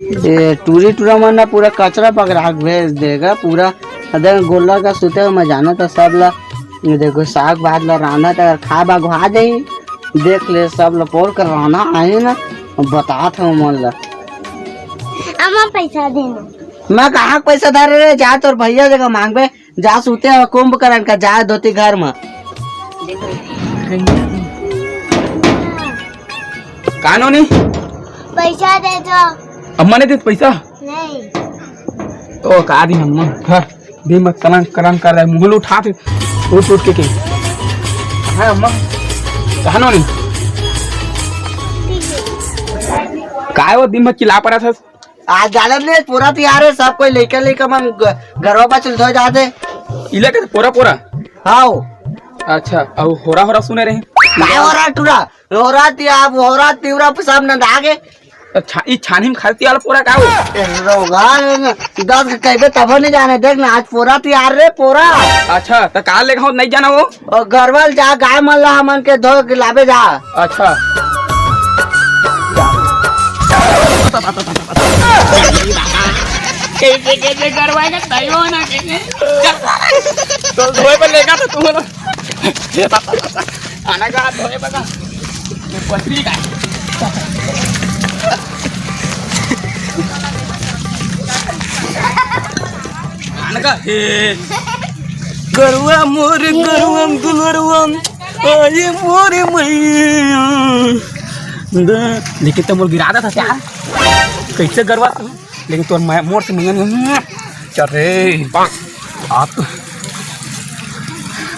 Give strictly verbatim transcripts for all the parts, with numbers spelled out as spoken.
ए, टूरी टूरा मन ना पूरा कचरा पकड़ा के भेज देगा, पूरा अदन गोल्लर का सुते हुए मैं जाना था सब ला। ये देखो, साग भात ला रांधा था, अगर खा बा घुआ देही, देख ले, सब ला पोर कर रांधा आए ना, बतात हूँ मन ला। अम्मा, पैसा देना। मैं कहाँ के पैसा धरे रे? जा तोर भैया जगह मांगबे, जा सुते हवा कुंभकर्ण का, जा धोती घर में। कानो नहीं? पैसा दे दो। अम्मा नहीं देत पैसा? नहीं। तो का दी अम्मा? घर दिन में कलंक कलंक कर रहा है, मुंह उठा थे, उठ उठ के के। है अम्मा? कानो नहीं? काय वो दिन में चिल्ला पड़ा था? आज जाने ले, पूरा तैयार है, सब कोई लेकर लेकर मन ग-, गरवा पर चल धो जाते। इले के पूरा पूरा? हाँ। अच्छा, अब होरा होरा सुने रहे। काय होरा टूरा? होरा तिया, होरा तिवरा सब नंदा के। अच्छा, ई छानी में खाती वाला पूरा का हो? ए, रोगा, दस के कहबे तब नहीं जाने। देख ना, आज पूरा तैयार रे, पूरा। अच्छा, तो काल लेखा नहीं जाना वो? और गरवल जा, गाय मन ला हमन के धो के लाबे जा। अच्छा। कैसे, कैसे गरवा के तैयो ना कैसे? तो धोए पर लेगा तो तू बोलो। आना का धोए बगा। पत्नी का। आना का हे। गरुआ मोर गरुआ दुलरुआ, आये मोरे मैया। द-, लेकिन तो मोर गिरा था क्या? कैसे गरुआ तू? लेकिन तोर मैं, मोर से मिलन, चल रे। आप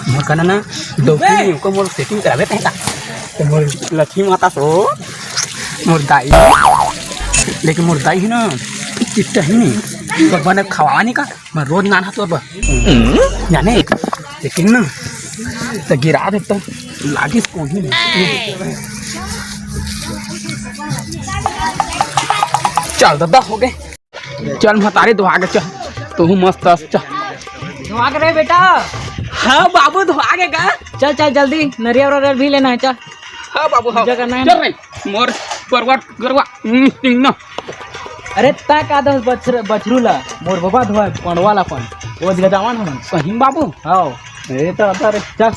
मोर कहना ना, डौकी नहीं, उनको मोर सेटिंग करावे कहीं का। तो मोर लक्ष्मी माता सो, मोर दाई, लेकिन मोर दाई है ना, चिट्टा ही नहीं, तो बने खवानी का, मैं रोज नाना तोर पर, जाने, लेकिन ना, तो गिरा दे तो लागिस कोई नहीं। चल दादा, हो गए। चल महतारी, धोआ के चल, तू मस्त हस, चल। धोआ के रे बेटा। हाँ बाबू, धोआ के का? चल चल जल्दी, नरियर वरियर भी लेना है, चल। हाँ बाबू, हाँ। पूजा करना है चल ना। रे, मोर परवट गरवा, हम्म, तीन ना। अरे ता का दस बछर-, बछरू ला, मोर बाबा धोआ पंडवा ला अपन, वो जगह जावन हमन। सही बाबू। हाँ। ए तो आता रे। चल।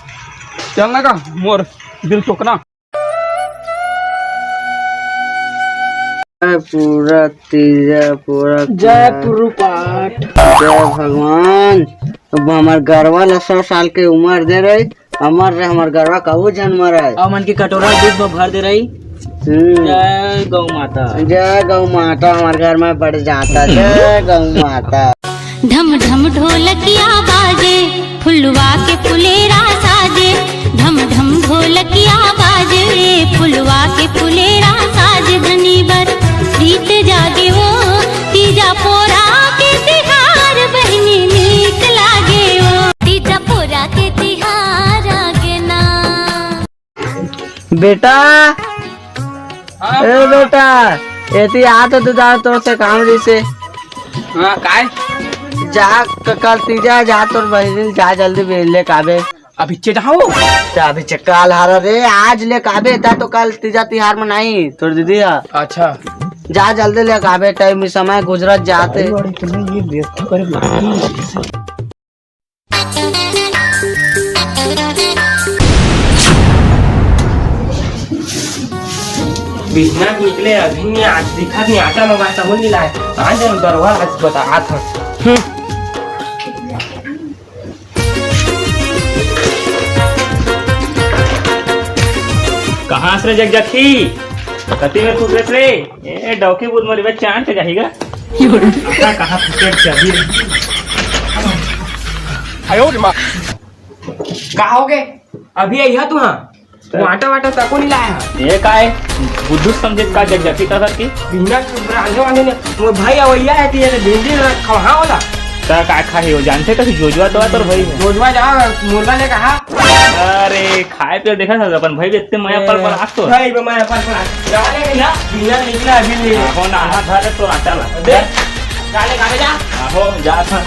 चल ना का, मोर दिल चोकना। जय पूरा तीजा पूरा जय पूरा पाठ। जय भगवान। अब हमर गरवा ला सौ साल के उम्र दे रही, अमर रहे हमर गरवा, कबू जन मरे। अउ मन के कटोरा दूध में भर दे रही। हम्म। जय गौ माता। जय गौ माता, हमर घर में बढ़ जाता। जय गौ माता। ढम ढम ढोलकिया बाजे, फुलवा के फुलेरा साजे। ढम ढम ढोलकिया बाजे, फुलवा के फुलेरा साजे। धनी बर प्रीत जागे ओ, तीजा पोरा के तिहार बहिनी नीक लागे ओ। तीजा पोरा के तिहार आगे ना। बेटा, हाँ, ए हाँ। बेटा, एती आ तो तू जा, तोर से काम रही से। हाँ, काय? जा, क-, कल तीजा जा, तोर बहिनी जा, जल्दी बे-, ले काबे। अभी चे जाओ। जा, अभी चे काल हारा रे, आज ले काबे, ता तो कल तीजा तिहार में नहीं, तोर दीदी हा। अच्छा। जा, जल्दी ले काबे, टाइम में समय गुजरत जाते। भाई, वाली तुम्हें ये बेइज्जती करे लगती है। बिहना निकले अभी नहीं, आज दिखत नहीं, आटा मंगा तहु नहीं लाए। आज हम दरवा आज बता हाथ। हम्म। कहाँ से रे जगजथी? कति में खुश रे? ए, डौकी बूथ मरी बे, चांट जाही गा। कहाँ, कहाँ फुटेल से अभी? आयो रे माँ। का हो गए? अभी आई है तू हाँ? वो आटा वाटा तको नहीं लाया है। ये का है? बुद्धू समझे का जगजती का करके? बिना रांधे वाले ने, वो भाई अवैया है, तो ये तो भिंडी खवा होला। ता का खाही हो? जानते तो जोजवा तो तोर भाई है। जोजवा जा, मुर्गा ले कहा? अरे, खाए पे देखा था अपन भाई भी इतने मया पल पल आज तो। भाई, मैं मया पल पल आज। जा ले भैया, बिना निकला अभी ले। हो ना, हाथ धरे तो आटा ला। दे, जा ले, जा ले, जा। हो, जा था।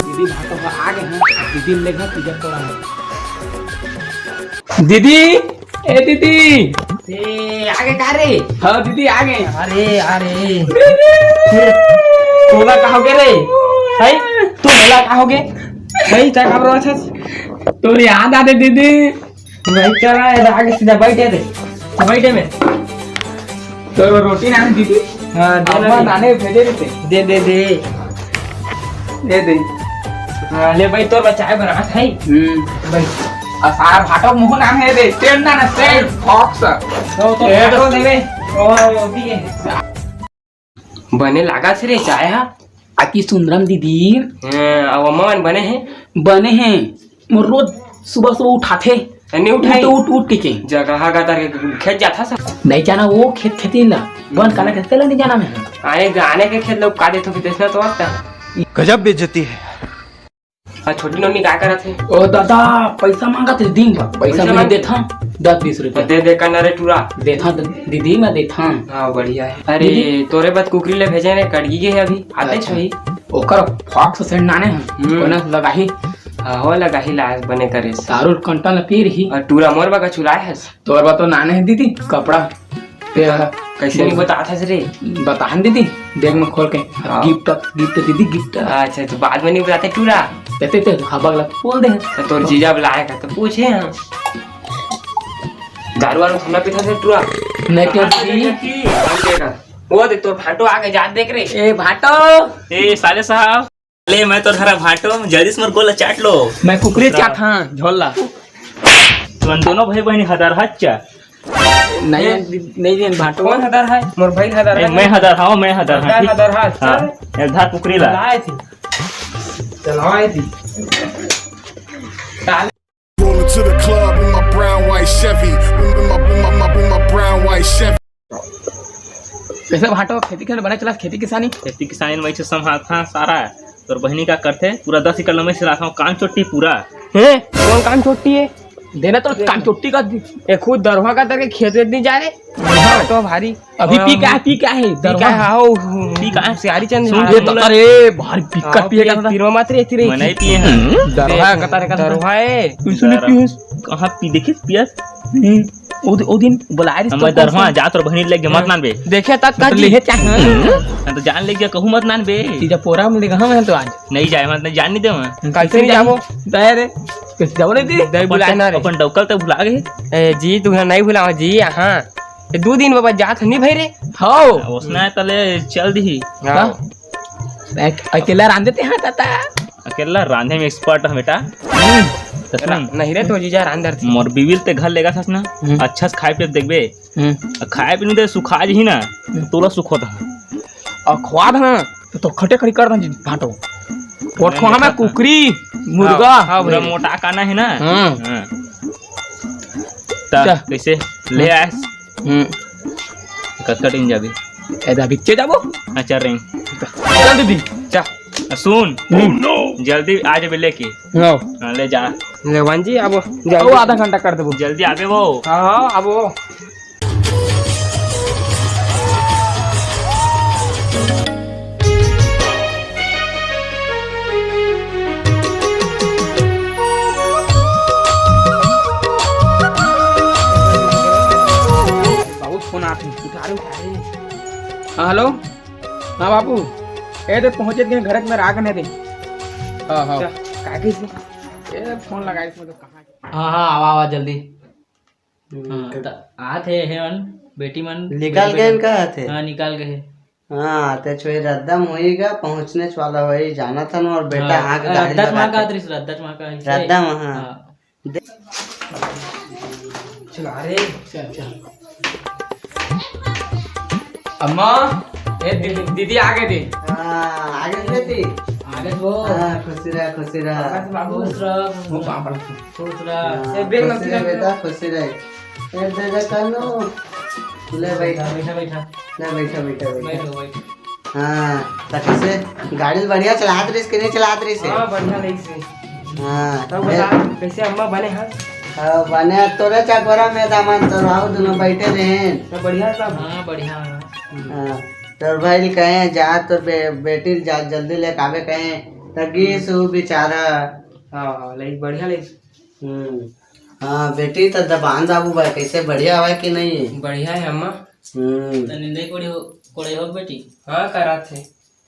दीदी भाई तो आ गए हैं, दीदी ले घर पूजा करा है। दीदी, ए दीदी। ए, आगे का रे? हाँ दीदी, आगे। अरे, अरे। तोला का होगे रे? है? तोला का होगे? है, का घबरावत हस? तोर याद आते दीदी। भाई चला, ए, आगे सीधा बैठे दे। बैठे में। तो रोटी ना दीदी। हाँ, दे ना अम्मा दे। नाने भेजे रहते। दे, दे, दे। दे दे। हाँ, ले भाई, तोर बचाए बरात है। हम्म। भाई। आ सार भाटो मुंह नाम है दे। स्टैंड ना, ना, स्टैंड। फॉक्स। तो, तो ए, भाटो देवे। ओ, रोटी है। बने लागा से रे चाय हा। अति सुंदरम दीदी। हाँ, अब अम्मा मन बने हैं। बने हैं। मोर रोज सुबह सुबह उठाथे। नहीं उठाई। उठ, उठ, उठ के के। जगह का तार के खेत जाथा सा। नहीं जाना वो खेत खेती ला। बन काला खेत ला नहीं जाना मैं। आए गाने के खेत लोग का देथो कि देखना तो आता है। गजब बेइज्जती है। हाँ, छोटी नोनी का करत है? ओ दादा, पैसा मांगत है दिन भर। पैसा पैसा मैं मांग- देथा, दस बीस रुपया। दे दे का ना रे टूरा। देथा द-, दीदी मैं देथा। हाँ, बढ़िया है। अरे, दीदी। तोरे बात कुकरी ले भेजे रे, कड़गी के है अभी, आते अच्छा। सही। ओकर फॉक्स सेंट नाने हैं, हम्म। कोना लगाही। हाँ, हो लगाही लाज बने करे। दारू कंटा न पी रही। और टूरा मोर बगा चुलाए है। तोर बा तो नाने है दीदी, कपड़ा। ते ह-, कैसे नहीं बतात हस रे? बतान दीदी, देख मैं खोल के। हाँ। गिफ्ट, गिफ्ट दीदी, गिफ्ट। अच्छा, तो बाद में नहीं बताते टूरा? ते, ते, ते, हबक लग बोल दे। तो तोर जीजा बुलाए का तो पूछे हम। दारू वारू थोड़ा पीता से टूरा? नहीं पीता जी। हम देगा। वो देख तोर भांटो आगे जात देख रे। ए भांटो। ए साले साहब। ले, मैं तो धरा भांटो, जल्दी से मोर गोला चाट लो। मैं कुकरी दूसरा। चाट, हाँ, झोल ला। तुमन दोनों भाई बहनी हदर हच्चा। नहीं, ए? नहीं, नहीं, भांटो। कौन हदर है? मोर भाई हदर ए, है। मैं हदर, हाँ, मैं हदर, हाँ, हदर, ठीक। हदर, हाँ, हाँ, चल। चल। एक धार कुकरी ला। चलाए थी। चलाए थी। Going to the club in my brown white Chevy. In my, in my, my, in my brown white Chevy. कैसे भांटो खेती किसानी बने चला, खेती किसानी? खेती किसानी में वैसे संभालत हन सारा। तोर बहिनी का करथे, पूरा दस एकड़ लम्बे से रखा हूँ, कान चोट्टी पूरा। हैं? कौन कान चोट्टी है? देना तो कान चोट्टी का। ये खुद दरवा का तरह खेत वेत नहीं जा रे। हाँ। तो भारी। अभी और पी का, पी का है? पी दरवा। का है? हाँ, वो पी का है? सियारी चंद सुन हाँ, के तो, बोला। अरे, भारी पिक्का हाँ, पिए का था। पीरो मत रे, इतनी मैं नहीं पिए हैं। दरवा का तरह का दरवा है। तू सुन दरवा। पीस। कहाँ पी, देखिस पियस? हम्म। ओ दि-, ओ दिन बुलाए रहिस हम तो दरवा कौन जा तोर बहिनी लेके मत हम्म। नान बे। देखे तक का तो जी? ले चाहे। हाँ, तो जान ले गया, कहूँ मत नान बे। तीजा पोरा में लेगा हम तो आज। नहीं जाए, मत नहीं जान नहीं दे मैं। कैसे नहीं जाबो? दे रे। कैसे जाबो नहीं दी? दे अपन बुलाए ना रे। अपन डौकल तो भुला गए। ए, जी, तू नहीं भुलाओ जी, हाँ। ए, दो दिन बाबा जात नहीं भाई रे। हाँ। उसने तले चल दी। हाँ। का? एक-, अकेला रांधे ते हाँ ताता। अकेला रांधे में एक्सपर्ट है बेटा। हम्म। तो सुन। रा-, नहीं रे, तो जीजा रांधर थी। मोर बीविल ते घर लेगा था ना, हम्म। अच्छा से खाए पिए देखबे। हम्म। आ खाए पीने दे सुखा जी ना, हम्म। तोला सुख होता है। और खवा था ना, तो, तो खटे खड़ी कर था जी, भांटो। और नहीं, खवा में नहीं, कुकरी, मुर्गा। हाँ, हाँ, पूरा भाई। मोटा काना है ना। हम्म। हाँ। ता, क्या? कैसे? ले हम्म। आए? हम्म। कतका दिन जाबे? ए, दा, बिच्चे जाबो? हाँ, चल रही। चल दीदी, जा। आ, सुन। हम्म। जल्दी आ जाबे लेके। हाँ। हाँ, ले जा। लेवन जी, अब जल्दी। वो आधा घंटा कर देबो। जल्दी आबे वो। हाँ, हाँ, अब वो। बाबू फोन आत हे, उठा रे, उठा रे। हाँ, हेलो। हाँ बाबू, ए दे पहुँचे के घर में राग ने दे। हाँ, हाँ। का कइसे? ए फोन लगाइस मतलब कहाँ? हाँ, हाँ, आवा, आवा जल्दी। हम्म, हाँ, त-, त आत हे, हे मन, बेटी मन, निकाल बेटी गए बेटा। इनका हाथ है? हाँ, निकाल गए। हाँ, ते छोरी रद्दा में होई गा, पहुँचने वाला होई, जाना था ना, और बेटा हाँ, आँख गाड़ी रद्दा लगा माँ का के। आत रहिस, रद्दा माँ का आत रहिस। रद्दा माँ, हाँ। हाँ। दे- चला रे। चल, चल। अम्मा, ए दीदी, दीदी आ गए थे। हाँ, आ गए थे। आ गए वो। हाँ, खुशी रहा, खुशी रहा। आ गए थे बाबू। खुश रह, खुश वो रह। पापड़। खुश रह। हाँ, ए, बेग खुशी रहा बेटा, खुशी रहे। ए, दे दे कानू। ले बैठ। बैठा, बैठा। ले बैठा, बैठा, बैठा। बैठो, बैठो। हाँ, त कैसे गाड़ी बढ़िया चलात रहिस कि नहीं चलात रहिस? हाँ, बढ़िया रहिस। हाँ, तब ए- बता, कैसे अम्मा बने हैं? हाँ, बने तोरे चकोरा में दामन तो राहु दोनों बैठे रहे। सब बढ़िया सब? हाँ, बढ़िया। हाँ, तोर भाई कहे जा, तोर बे-, बेटी जा, जल्दी लेके आवे कहे, त गिस उ बेचारा। हाँ, हाँ, ले बढ़िया ले। हम्म। हाँ बेटी, त दबान बाबू बा, कैसे, बढ़िया हवय कि नहीं? बढ़िया है अम्मा। हम्म। त निंदई कोड़े हो, कोड़े हो बेटी? हाँ, करात हे।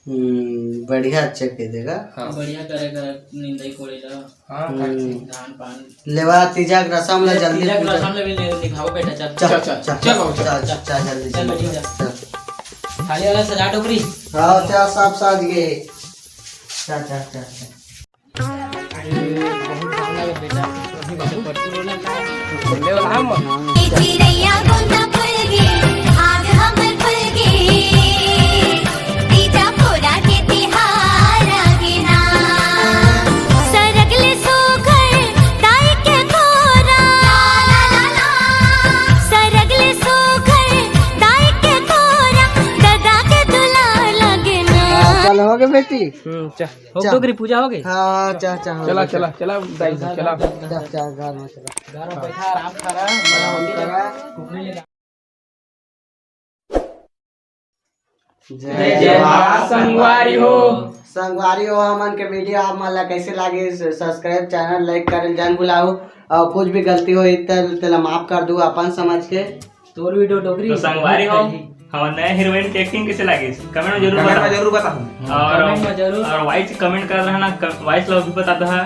हम्म, बढ़िया, अच्छा कह देगा। हाँ। बढ़िया करे, करे निंदई कोड़े ला। हाँ, हम्म। काकी। धान पान। लेवा तीजा के रसम ला जल्दी तीजा के पूजा। रसम ला भी ले निभाओ बेटा, चल। चल, चल, चल, चल, चल, बाबू, चल। चल, चल, जल्दी चल चल। बेटी, चल। चल। थाली वाला सजा टोकरी। हाँ, चल, सब सज गए। चल, चल, चल, चल। अरे, बहुत धान लगे बेटा। बोलने वाला हम। ए चिरैया गोंदा फूल गे, आग हमर फूल गे, तीजा पोरा के तिहार आगे ना। सरग ले सोघर दाई के कोरा, सरग ले सोघर दाई के कोरा, ददा के दुलार लागे ना। हाँ, चल, हो गए बेटी। हम्म, चल। हो चल। डोकरी पूजा हो गई? हाँ, चल, चल, हो चला, गया, चला, चल। चला, दाई, चला। चल, चल, घर में चला। घर में बैठा, आराम करा, आराम करा। जय जय जोहार संगवारी हो। संगवारी हो, हमन के वीडियो आप मन ला कैसे लागे, सब्सक्राइब, चैनल लाइक करे झन भुलाओ, और कुछ भी गलती होही त तेला माफ कर दू अपन समझ के। तोर वीडियो डोकरी तो संगवारी हो, हमर नया हीरोइन के एक्टिंग कैसे लागिस, कमेंट में जरूर कमेंट में बताओ। जरूर बताओ। और कमेंट में जरूर। और वॉइस कमेंट कर रहा ना, वॉइस ला भी बता दो। हाँ।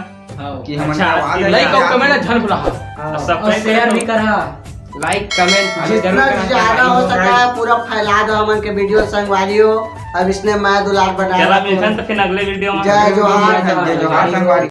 कि हमन अच्छा, के आवाज लाइक है और क्या? कमेंट झन भुला। हाँ। और सब्सक्राइब शेयर करो। भी करा। लाइक, कमेंट, हाँ, जितना जरूर करें। ज्यादा हो सका है, पूरा फैला दो हमन के वीडियो संगवारी हो। अब इसने मैं दुलार बना चला, रहा हूँ। मिलथन तो फिर अगले वीडियो में। जय जोहार। जय जोहार संगवारी।